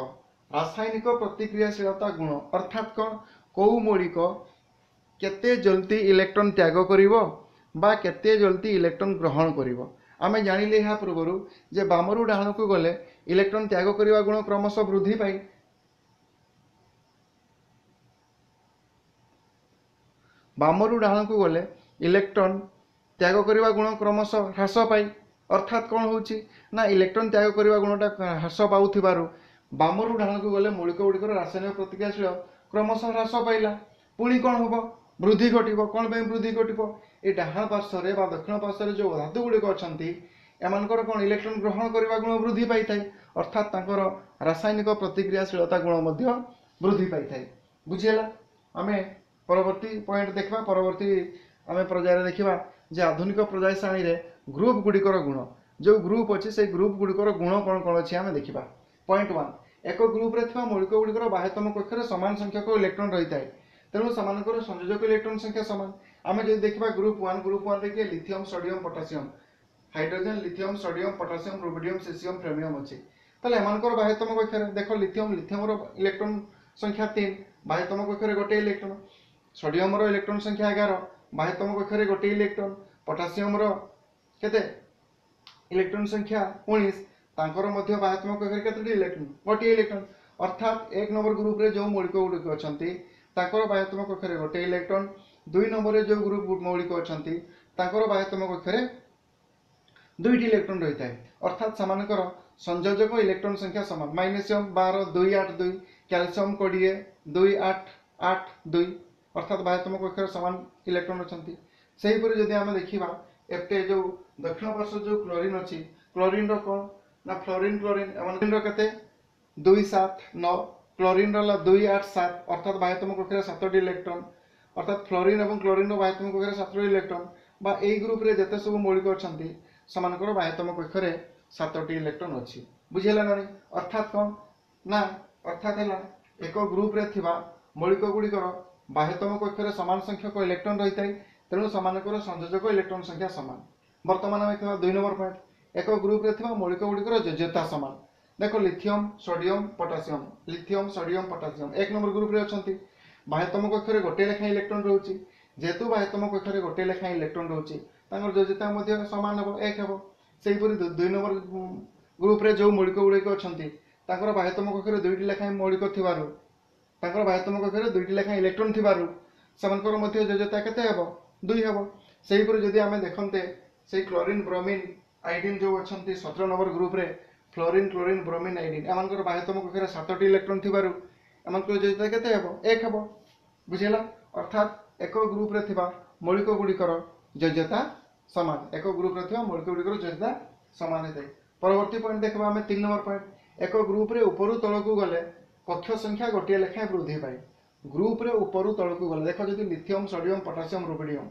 ରାସାୟନିକ ପ୍ରତିକ୍ରିୟାଶୀଳତା ଗୁଣ ଅର୍ଥାତ୍ କ'ଣ? କେଉଁ ମୌଳିକ କେତେ ଜଲ୍ଦି ଇଲେକ୍ଟ୍ରନ୍ ତ୍ୟାଗ କରିବ ବା କେତେ ଜଲ୍ଦି ଇଲେକ୍ଟ୍ରନ୍ ଗ୍ରହଣ କରିବ। ଆମେ ଜାଣିଲେ ଏହା ପୂର୍ବରୁ ଯେ ବାମରୁ ଡାହାଣକୁ ଗଲେ ଇଲେକ୍ଟ୍ରନ୍ ତ୍ୟାଗ କରିବା ଗୁଣ କ୍ରମଶଃ ବୃଦ୍ଧି ପାଏ। ବାମରୁ ଡାହାଣକୁ ଗଲେ ଇଲେକ୍ଟ୍ରନ୍ ତ୍ୟାଗ କରିବା ଗୁଣ କ୍ରମଶଃ ହ୍ରାସ ପାଏ। ଅର୍ଥାତ୍ କ'ଣ ହେଉଛି ନା ଇଲେକ୍ଟ୍ରନ୍ ତ୍ୟାଗ କରିବା ଗୁଣଟା ହ୍ରାସ ପାଉଥିବାରୁ ବାମରୁ ଡାହାଣକୁ ଗଲେ ମୌଳିକ ଗୁଡ଼ିକର ରାସାୟନିକ ପ୍ରତିକ୍ରିୟାଶୀଳ କ୍ରମଶଃ ହ୍ରାସ ପାଇଲା, ପୁଣି କ'ଣ ହେବ? ବୃଦ୍ଧି ଘଟିବ। କ'ଣ ପାଇଁ ବୃଦ୍ଧି ଘଟିବ? ଏ ଡାହାଣ ପାର୍ଶ୍ୱରେ ବା ଦକ୍ଷିଣ ପାର୍ଶ୍ୱରେ ଯେଉଁ ଧାତୁ ଗୁଡ଼ିକ ଅଛନ୍ତି, ଏମାନଙ୍କର କ'ଣ ଇଲେକ୍ଟ୍ରନ୍ ଗ୍ରହଣ କରିବା ଗୁଣ ବୃଦ୍ଧି ପାଇଥାଏ, ଅର୍ଥାତ୍ ତାଙ୍କର ରାସାୟନିକ ପ୍ରତିକ୍ରିୟାଶୀଳତା ଗୁଣ ମଧ୍ୟ ବୃଦ୍ଧି ପାଇଥାଏ। ବୁଝିହେଲା? ଆମେ ପରବର୍ତ୍ତୀ ପଏଣ୍ଟ ଦେଖିବା। ପରବର୍ତ୍ତୀ ଆମେ ପର୍ଯ୍ୟାୟରେ ଦେଖିବା ଯେ ଆଧୁନିକ ପର୍ଯ୍ୟାୟ ଶ୍ରେଣୀରେ ଗ୍ରୁପ୍ ଗୁଡ଼ିକର ଗୁଣ, ଯେଉଁ ଗ୍ରୁପ୍ ଅଛି ସେଇ ଗ୍ରୁପ୍ ଗୁଡ଼ିକର ଗୁଣ କ'ଣ କ'ଣ ଅଛି ଆମେ ଦେଖିବା। ପଏଣ୍ଟ 1, ଏକ ଗ୍ରୁପରେ ଥିବା ମୌଳିକ ଗୁଡ଼ିକର ବାହ୍ୟତମ କକ୍ଷରେ ସମାନ ସଂଖ୍ୟକ ଇଲେକ୍ଟ୍ରନ୍ ରହିଥାଏ, ତେଣୁ ସେମାନଙ୍କର ସଂଯୋଜକ ଇଲେକ୍ଟ୍ରନ୍ ସଂଖ୍ୟା ସମାନ। ଆମେ ଯଦି ଦେଖିବା ଗ୍ରୁପ୍ 1, ଗ୍ରୁପ୍ 1ରେ କିଏ? Lithium, sodium, potassium, hydrogen, lithium, sodium, potassium, rubidium, caesium, ଫ୍ରେମିୟମ୍ ଅଛି। ତାହେଲେ ଏମାନଙ୍କର ବାହ୍ୟତମ କକ୍ଷରେ ଦେଖ, ଲିଥିୟମ୍, ଲିଥିୟମର ଇଲେକ୍ଟ୍ରନ୍ ସଂଖ୍ୟା 3, ବାହ୍ୟତମ କକ୍ଷରେ ଗୋଟିଏ ଇଲେକ୍ଟ୍ରନ୍। ସୋଡ଼ିୟମର ଇଲେକ୍ଟ୍ରନ୍ ସଂଖ୍ୟା 11, ବାହ୍ୟତମ କକ୍ଷରେ ଗୋଟିଏ ଇଲେକ୍ଟ୍ରନ୍। ପଟାସିୟମର କେତେ ଇଲେକ୍ଟ୍ରନ୍ ସଂଖ୍ୟା? 19, ତାଙ୍କର ମଧ୍ୟ ବାହ୍ୟତମ କକ୍ଷରେ କେତୋଟି ଇଲେକ୍ଟ୍ରନ୍? ଗୋଟିଏ ଇଲେକ୍ଟ୍ରନ୍। ଅର୍ଥାତ୍ 1 ନମ୍ବର ଗ୍ରୁପରେ ଯେଉଁ ମୌଳିକ ଗୁଡ଼ିକ ଅଛନ୍ତି ତାଙ୍କର ବାହ୍ୟତମ କକ୍ଷରେ ଗୋଟିଏ ଇଲେକ୍ଟ୍ରନ୍, 2 ନମ୍ବରରେ ଯେଉଁ ଗ୍ରୁପ ମୌଳିକ ଅଛନ୍ତି ତାଙ୍କର ବାହ୍ୟତମ କକ୍ଷରେ 2ଟି ଇଲେକ୍ଟ୍ରନ୍ ରହିଥାଏ, ଅର୍ଥାତ୍ ସେମାନଙ୍କର ସଂଯୋଜକ ଇଲେକ୍ଟ୍ରନ୍ ସଂଖ୍ୟା ସମାନ। ମାଗ୍ନେସିୟମ୍ 12, 2 8 2, କ୍ୟାଲସିୟମ୍ 20, 2 8 8 2, ଅର୍ଥାତ୍ ବାହ୍ୟତମ କକ୍ଷରେ ସମାନ ଇଲେକ୍ଟ୍ରନ୍ ଅଛନ୍ତି। ସେହିପରି ଯଦି ଆମେ ଦେଖିବା ଏପଟେ ଯେଉଁ ଦକ୍ଷିଣ ପାର୍ଶ୍ୱ ଯେଉଁ କ୍ଲୋରିନ୍ ଅଛି, କ୍ଲୋରିନ୍ର କ'ଣ ନା ଫ୍ଲୋରିନ୍, କ୍ଲୋରିନ୍ ଏମାନଙ୍କର କେତେ? 2 7 9, କ୍ଲୋରିନ୍ର ହେଲା 2 8 7, ଅର୍ଥାତ୍ ବାହ୍ୟତମ କକ୍ଷରେ 7ଟି ଇଲେକ୍ଟ୍ରନ୍। ଅର୍ଥାତ୍ ଫ୍ଲୋରିନ୍ ଏବଂ କ୍ଲୋରିନ୍ର ବାହ୍ୟତମ କକ୍ଷରେ 7ଟି ଇଲେକ୍ଟ୍ରନ୍, ବା ଏଇ ଗ୍ରୁପରେ ଯେତେ ସବୁ ମୌଳିକ ଅଛନ୍ତି ସେମାନଙ୍କର ବାହ୍ୟତମ କକ୍ଷରେ 7ଟି ଇଲେକ୍ଟ୍ରନ୍ ଅଛି। ବୁଝିହେଲା ନା ନାହିଁ? ଅର୍ଥାତ୍ କ'ଣ ନା, ଅର୍ଥାତ୍ ହେଲା ଏକ ଗ୍ରୁପରେ ଥିବା ମୌଳିକ ଗୁଡ଼ିକର ବାହ୍ୟତମ କକ୍ଷରେ ସମାନ ସଂଖ୍ୟକ ଇଲେକ୍ଟ୍ରନ୍ ରହିଥାଏ, ତେଣୁ ସେମାନଙ୍କର ସଂଯୋଜକ ଇଲେକ୍ଟ୍ରନ୍ ସଂଖ୍ୟା ସମାନ। ବର୍ତ୍ତମାନ ଆମେ ଦେଖିବା 2 ନମ୍ବର ପଏଣ୍ଟ, ଏକ ଗ୍ରୁପରେ ଥିବା ମୌଳିକ ଗୁଡ଼ିକର ଯୋଜ୍ୟତା ସମାନ। ଦେଖ, lithium, sodium, potassium, lithium, sodium, potassium 1 number ଗ୍ରୁପରେ ଅଛନ୍ତି। ବାହ୍ୟତମ କକ୍ଷରେ ଗୋଟିଏ ଲେଖାଏଁ ଇଲେକ୍ଟ୍ରନ୍ ରହୁଛି। ଯେହେତୁ ବାହ୍ୟତମ କକ୍ଷରେ ଗୋଟିଏ ଲେଖାଏଁ ଇଲେକ୍ଟ୍ରନ୍ ରହୁଛି, ତାଙ୍କର ଯୋଜ୍ୟତା ମଧ୍ୟ ସମାନ ହେବ, 1 ହେବ। ସେହିପରି 2 ନମ୍ବର ଗ୍ରୁପରେ ଯେଉଁ ମୌଳିକ ଗୁଡ଼ିକ ଅଛନ୍ତି ତାଙ୍କର ବାହ୍ୟତମ କକ୍ଷରେ 2ଟି ଲେଖାଏଁ ମୌଳିକ ଥିବାରୁ, ତାଙ୍କର ବାହ୍ୟତମ କକ୍ଷରେ 2ଟି ଲେଖାଏଁ ଇଲେକ୍ଟ୍ରନ୍ ଥିବାରୁ ସେମାନଙ୍କର ମଧ୍ୟ ଯୋଜ୍ୟତା କେତେ ହେବ? 2 ହେବ। ସେହିପରି ଯଦି ଆମେ ଦେଖନ୍ତେ ସେଇ କ୍ଲୋରିନ୍, ବ୍ରୋମିନ୍, ଆଇଡିନ୍ ଯେଉଁ ଅଛନ୍ତି 17 ନମ୍ବର ଗ୍ରୁପରେ, ଫ୍ଲୋରିନ୍, କ୍ଲୋରିନ୍, ବ୍ରୋମିନ୍, ଆଇଡିନ୍, ଏମାନଙ୍କର ବାହ୍ୟତମ କକ୍ଷରେ 7ଟି ଇଲେକ୍ଟ୍ରନ୍ ଥିବାରୁ ଏମାନଙ୍କର ଯୋଜ୍ୟତା କେତେ ହେବ? 1 ହେବ। ବୁଝିହେଲା? ଅର୍ଥାତ୍ ଏକ ଗ୍ରୁପରେ ଥିବା ମୌଳିକ ଗୁଡ଼ିକର ଯୋଜ୍ୟତା ସମାନ। ଏକ ଗ୍ରୁପରେ ଥିବା ମୌଳିକ ଗୁଡ଼ିକର ଯୋଜ୍ୟତା ସମାନ ହୋଇଥାଏ। ପରବର୍ତ୍ତୀ ପଏଣ୍ଟ ଦେଖିବା ଆମେ 3 ନମ୍ବର ପଏଣ୍ଟ, ଏକ ଗ୍ରୁପରେ ଉପରୁ ତଳକୁ ଗଲେ କକ୍ଷ ସଂଖ୍ୟା ଗୋଟିଏ ଲେଖାଏଁ ବୃଦ୍ଧି ପାଏ। ଗ୍ରୁପରେ ଉପରୁ ତଳକୁ ଗଲେ ଦେଖ, ଯଦି ଲିଥିୟମ୍, ସୋଡ଼ିୟମ୍, ପଟାସିୟମ୍, ରୁବିଡ଼ିୟମ୍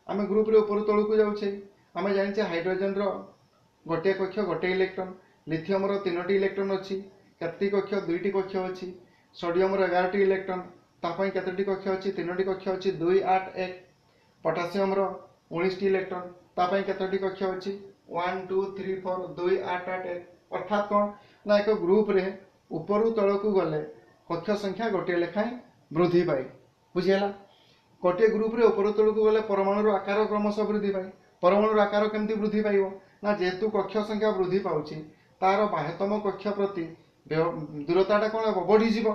ଆମେ ଗ୍ରୁପରେ ଉପରୁ ତଳକୁ ଯାଉଛେ, ଆମେ ଜାଣିଛେ ହାଇଡ୍ରୋଜେନର ଗୋଟିଏ କକ୍ଷ ଗୋଟିଏ ଇଲେକ୍ଟ୍ରନ୍, ଲିଥିୟମର 3ଟି ଇଲେକ୍ଟ୍ରନ୍ ଅଛି, କେତୋଟି କକ୍ଷ? 2ଟି କକ୍ଷ ଅଛି। ସୋଡ଼ିୟମର 11ଟି ଇଲେକ୍ଟ୍ରନ୍, ତା ପାଇଁ କେତୋଟି କକ୍ଷ ଅଛି? 3ଟି କକ୍ଷ ଅଛି, 2 8 1। ପଟାସିୟମର 19ଟି ଇଲେକ୍ଟ୍ରନ୍, ତା ପାଇଁ କେତୋଟି କକ୍ଷ ଅଛି? 1 2 3 4, 2 8 8 1। ଅର୍ଥାତ୍ କ'ଣ ନା, ଏକ ଗ୍ରୁପରେ ଉପରୁ ତଳକୁ ଗଲେ କକ୍ଷ ସଂଖ୍ୟା ଗୋଟିଏ ଲେଖାଏଁ ବୃଦ୍ଧି ପାଏ। ବୁଝିହେଲା? ଗୋଟିଏ ଗ୍ରୁପରେ ଉପରୁ ତଳକୁ ଗଲେ ପରମାଣୁର ଆକାର କ୍ରମଶଃ ବୃଦ୍ଧି ପାଏ। ପରମାଣୁର ଆକାର କେମିତି ବୃଦ୍ଧି ପାଇବ ନା, ଯେହେତୁ କକ୍ଷ ସଂଖ୍ୟା ବୃଦ୍ଧି ପାଉଛି, ତାର ବାହ୍ୟତମ କକ୍ଷ ପ୍ରତି ଦୂରତାଟା କ'ଣ ହେବ? ବଢ଼ିଯିବ।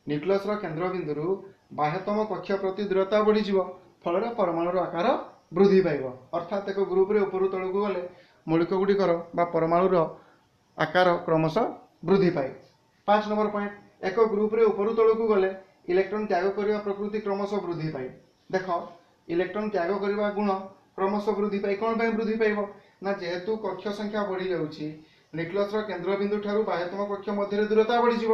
ନ୍ୟୁକ୍ଲିୟସର କେନ୍ଦ୍ରବିନ୍ଦୁରୁ ବାହ୍ୟତମ କକ୍ଷ ପ୍ରତି ଦୂରତା ବଢ଼ିଯିବ, ଫଳରେ ପରମାଣୁର ଆକାର ବୃଦ୍ଧି ପାଇବ। ଅର୍ଥାତ୍ ଏକ ଗ୍ରୁପରେ ଉପରୁ ତଳକୁ ଗଲେ ମୌଳିକ ଗୁଡ଼ିକର ବା ପରମାଣୁର ଆକାର କ୍ରମଶଃ ବୃଦ୍ଧି ପାଏ। 5 ନମ୍ବର ପଏଣ୍ଟ, ଏକ ଗ୍ରୁପରେ ଉପରୁ ତଳକୁ ଗଲେ ଇଲେକ୍ଟ୍ରନ୍ ତ୍ୟାଗ କରିବା ପ୍ରକୃତି କ୍ରମଶଃ ବୃଦ୍ଧି ପାଏ। ଦେଖ, ଇଲେକ୍ଟ୍ରନ୍ ତ୍ୟାଗ କରିବା ଗୁଣ କ୍ରମଶଃ ବୃଦ୍ଧି ପାଏ। କ'ଣ ପାଇଁ ବୃଦ୍ଧି ପାଇବ ନା, ଯେହେତୁ କକ୍ଷ ସଂଖ୍ୟା ବଢ଼ିଯାଉଛି, ନ୍ୟୁକ୍ଲିୟସର କେନ୍ଦ୍ରବିନ୍ଦୁ ଠାରୁ ବାହ୍ୟତମ କକ୍ଷ ମଧ୍ୟରେ ଦୂରତା ବଢ଼ିଯିବ।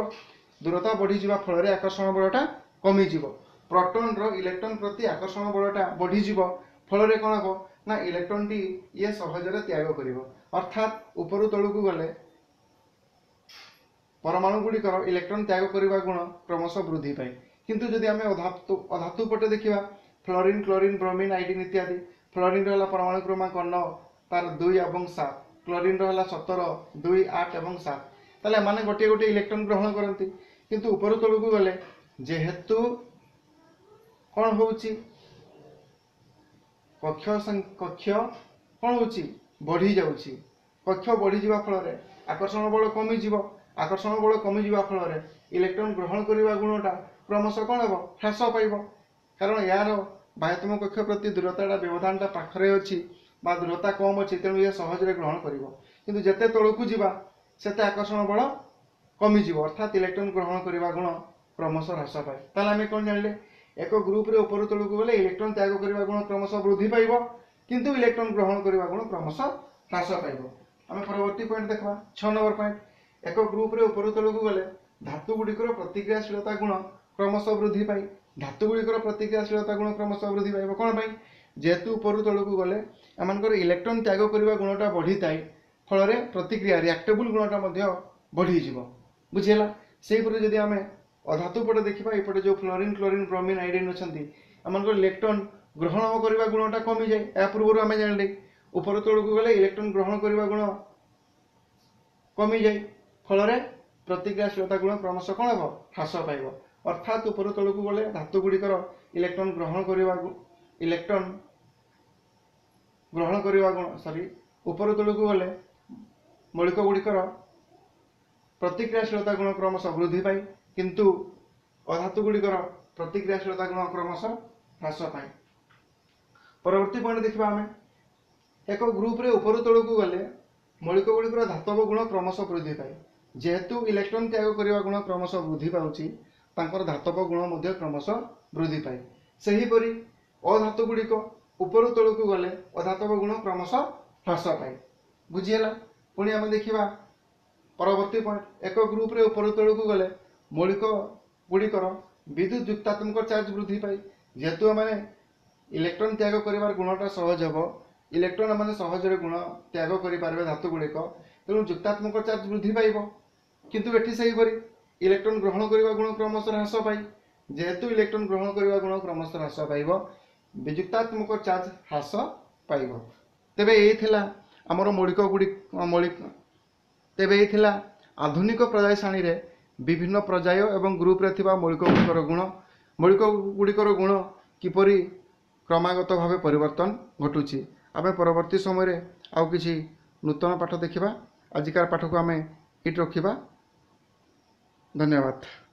ଦୂରତା ବଢ଼ିଯିବା ଫଳରେ ଆକର୍ଷଣ ବଳଟା କମିଯିବ। ପ୍ରୋଟନ୍ର ଇଲେକ୍ଟ୍ରନ୍ ପ୍ରତି ଆକର୍ଷଣ ବଳଟା ବଢ଼ିଯିବ, ଫଳରେ କ'ଣ ହେବ ନା, ଇଲେକ୍ଟ୍ରନ୍ଟି ଇଏ ସହଜରେ ତ୍ୟାଗ କରିବ। ଅର୍ଥାତ୍ ଉପରୁ ତଳକୁ ଗଲେ ପରମାଣୁ ଗୁଡ଼ିକର ଇଲେକ୍ଟ୍ରନ୍ ତ୍ୟାଗ କରିବା ଗୁଣ କ୍ରମଶଃ ବୃଦ୍ଧି ପାଏ। କିନ୍ତୁ ଯଦି ଆମେ ଅଧାତୁ ପଟେ ଦେଖିବା, ଫ୍ଲୋରିନ୍, କ୍ଲୋରିନ୍, ବ୍ରୋମିନ୍, ଆଇଡିନ୍ ଇତ୍ୟାଦି, ଫ୍ଲୋରିନ୍ର ହେଲା ପରମାଣୁ କ୍ରମାଙ୍କ 9, ତାର 2 ଏବଂ 7, କ୍ଲୋରିନ୍ର ହେଲା 17, 2, 8 ଏବଂ 7। ତାହେଲେ ଏମାନେ ଗୋଟିଏ ଗୋଟିଏ ଇଲେକ୍ଟ୍ରନ୍ ଗ୍ରହଣ କରନ୍ତି। କିନ୍ତୁ ଉପରୁ ତଳକୁ ଗଲେ ଯେହେତୁ କ'ଣ ହେଉଛି, କକ୍ଷ କ'ଣ ହେଉଛି? ବଢ଼ିଯାଉଛି। କକ୍ଷ ବଢ଼ିଯିବା ଫଳରେ ଆକର୍ଷଣ ବଳ କମିଯିବ। ଆକର୍ଷଣ ବଳ କମିଯିବା ଫଳରେ ଇଲେକ୍ଟ୍ରନ୍ ଗ୍ରହଣ କରିବା ଗୁଣଟା କ୍ରମଶଃ କ'ଣ ହେବ? ହ୍ରାସ ପାଇବ। କାରଣ ଏହାର ବାହ୍ୟତମ କକ୍ଷ ପ୍ରତି ଦୂରତାଟା, ବ୍ୟବଧାନଟା ପାଖରେ ଅଛି ବା ଦୂରତା କମ୍ ଅଛି, ତେଣୁ ଇଏ ସହଜରେ ଗ୍ରହଣ କରିବ। କିନ୍ତୁ ଯେତେ ତଳକୁ ଯିବା ସେତେ ଆକର୍ଷଣ ବଳ କମିଯିବ, ଅର୍ଥାତ୍ ଇଲେକ୍ଟ୍ରନ୍ ଗ୍ରହଣ କରିବା ଗୁଣ କ୍ରମଶଃ ହ୍ରାସ ପାଏ। ତାହେଲେ ଆମେ କ'ଣ ଜାଣିଲେ? ଏକ ଗ୍ରୁପରେ ଉପରୁ ତଳକୁ ଗଲେ ଇଲେକ୍ଟ୍ରନ୍ ତ୍ୟାଗ କରିବା ଗୁଣ କ୍ରମଶଃ ବୃଦ୍ଧି ପାଇବ, କିନ୍ତୁ ଇଲେକ୍ଟ୍ରନ୍ ଗ୍ରହଣ କରିବା ଗୁଣ କ୍ରମଶଃ ହ୍ରାସ ପାଇବ। ଆମେ ପରବର୍ତ୍ତୀ ପଏଣ୍ଟ ଦେଖିବା, 6 ନମ୍ବର ପଏଣ୍ଟ। ଏକ ଗ୍ରୁପରେ ଉପରୁ ତଳକୁ ଗଲେ ଧାତୁ ଗୁଡ଼ିକର ପ୍ରତିକ୍ରିୟାଶୀଳତା ଗୁଣ କ୍ରମଶଃ ବୃଦ୍ଧି ପାଏ। ଧାତୁ ଗୁଡ଼ିକର ପ୍ରତିକ୍ରିୟାଶୀଳତା ଗୁଣ କ୍ରମଶଃ ବୃଦ୍ଧି ପାଇବ କ'ଣ ପାଇଁ? ଯେହେତୁ ଉପରୁ ତଳକୁ ଗଲେ ଏମାନଙ୍କର ଇଲେକ୍ଟ୍ରନ୍ ତ୍ୟାଗ କରିବା ଗୁଣଟା ବଢ଼ିଥାଏ, ଫଳରେ ପ୍ରତିକ୍ରିୟା ରିଆକ୍ଟେବୁଲ୍ ଗୁଣଟା ମଧ୍ୟ ବଢ଼ିଯିବ। ବୁଝିହେଲା? ସେହିପରି ଯଦି ଆମେ ଅଧାତୁ ପଟେ ଦେଖିବା, ଏପଟେ ଯେଉଁ ଫ୍ଲୋରିନ୍, କ୍ଲୋରିନ୍, ବ୍ରୋମିନ୍, ଆଇଡିନ୍ ଅଛନ୍ତି, ଏମାନଙ୍କର ଇଲେକ୍ଟ୍ରନ୍ ଗ୍ରହଣ କରିବା ଗୁଣଟା କମିଯାଏ। ଏହା ପୂର୍ବରୁ ଆମେ ଜାଣିଲେ ଉପର ତଳକୁ ଗଲେ ଇଲେକ୍ଟ୍ରନ୍ ଗ୍ରହଣ କରିବା ଗୁଣ କମିଯାଏ, ଫଳରେ ପ୍ରତିକ୍ରିୟାଶୀଳତା ଗୁଣ କ୍ରମଶଃ କ'ଣ ହେବ? ହ୍ରାସ ପାଇବ। ଅର୍ଥାତ୍ ଉପର ତଳକୁ ଗଲେ ଧାତୁ ଗୁଡ଼ିକର ଇଲେକ୍ଟ୍ରନ୍ ଗ୍ରହଣ କରିବା ଇଲେକ୍ଟ୍ରନ୍ ଗ୍ରହଣ କରିବା ଗୁଣ ସରି ଉପର ତଳକୁ ଗଲେ ମୌଳିକ ଗୁଡ଼ିକର ପ୍ରତିକ୍ରିୟାଶୀଳତା ଗୁଣ କ୍ରମଶଃ ବୃଦ୍ଧି ପାଏ, କିନ୍ତୁ ଅଧାତୁ ଗୁଡ଼ିକର ପ୍ରତିକ୍ରିୟାଶୀଳତା ଗୁଣ କ୍ରମଶଃ ହ୍ରାସ ପାଏ। ପରବର୍ତ୍ତୀ ପଏଣ୍ଟ ଦେଖିବା ଆମେ। ଏକ ଗ୍ରୁପରେ ଉପରୁ ତଳକୁ ଗଲେ ମୌଳିକ ଗୁଡ଼ିକର ଧାତବ ଗୁଣ କ୍ରମଶଃ ବୃଦ୍ଧି ପାଏ। ଯେହେତୁ ଇଲେକ୍ଟ୍ରନ୍ ତ୍ୟାଗ କରିବା ଗୁଣ କ୍ରମଶଃ ବୃଦ୍ଧି ପାଉଛି, ତାଙ୍କର ଧାତବ ଗୁଣ ମଧ୍ୟ କ୍ରମଶଃ ବୃଦ୍ଧି ପାଏ। ସେହିପରି ଅଧାତୁ ଗୁଡ଼ିକ ଉପରୁ ତଳକୁ ଗଲେ ଅଧାତବ ଗୁଣ କ୍ରମଶଃ ହ୍ରାସ ପାଏ। ବୁଝିହେଲା? ପୁଣି ଆମେ ଦେଖିବା ପରବର୍ତ୍ତୀ ପଏଣ୍ଟ। ଏକ ଗ୍ରୁପରେ ଉପରୁ ତଳକୁ ଗଲେ ମୌଳିକ ଗୁଡ଼ିକର ବିଦ୍ୟୁତ୍ ଯୁକ୍ତାତ୍ମକ ଚାର୍ଜ ବୃଦ୍ଧି ପାଏ। ଯେହେତୁ ଏମାନେ ଇଲେକ୍ଟ୍ରନ୍ ତ୍ୟାଗ କରିବାର ଗୁଣଟା ସହଜ ହେବ, ଇଲେକ୍ଟ୍ରନ୍ ଏମାନେ ସହଜରେ ଗୁଣ ତ୍ୟାଗ କରିପାରିବେ ଧାତୁ ଗୁଡ଼ିକ, ତେଣୁ ଯୁକ୍ତାତ୍ମକ ଚାର୍ଜ ବୃଦ୍ଧି ପାଇବ। କିନ୍ତୁ ଏଠି ସେହିପରି ଇଲେକ୍ଟ୍ରନ୍ ଗ୍ରହଣ କରିବା ଗୁଣ କ୍ରମଶଃ ହ୍ରାସ ପାଏ। ଯେହେତୁ ଇଲେକ୍ଟ୍ରନ୍ ଗ୍ରହଣ କରିବା ଗୁଣ କ୍ରମଶଃ ହ୍ରାସ ପାଇବ, ବିଯୁକ୍ତାତ୍ମକ ଚାର୍ଜ ହ୍ରାସ ପାଇବ। ତେବେ ଏଇ ଥିଲା ଆମର ମୌଳିକ ଗୁଡ଼ିକ ମୌଳିକ ତେବେ ଏଇ ଥିଲା ଆଧୁନିକ ପର୍ଯ୍ୟାୟ ସାରଣୀରେ ବିଭିନ୍ନ ପର୍ଯ୍ୟାୟ ଏବଂ ଗ୍ରୁପରେ ଥିବା ମୌଳିକ ଗୁଡ଼ିକର ଗୁଣ, ମୌଳିକ ଗୁଡ଼ିକର ଗୁଣ କିପରି କ୍ରମାଗତ ଭାବେ ପରିବର୍ତ୍ତନ ଘଟୁଛି। ଆମେ ପରବର୍ତ୍ତୀ ସମୟରେ ଆଉ କିଛି ନୂତନ ପାଠ ଦେଖିବା। ଆଜିକାର ପାଠକୁ ଆମେ ଏଇଠି ରଖିବା। ଧନ୍ୟବାଦ।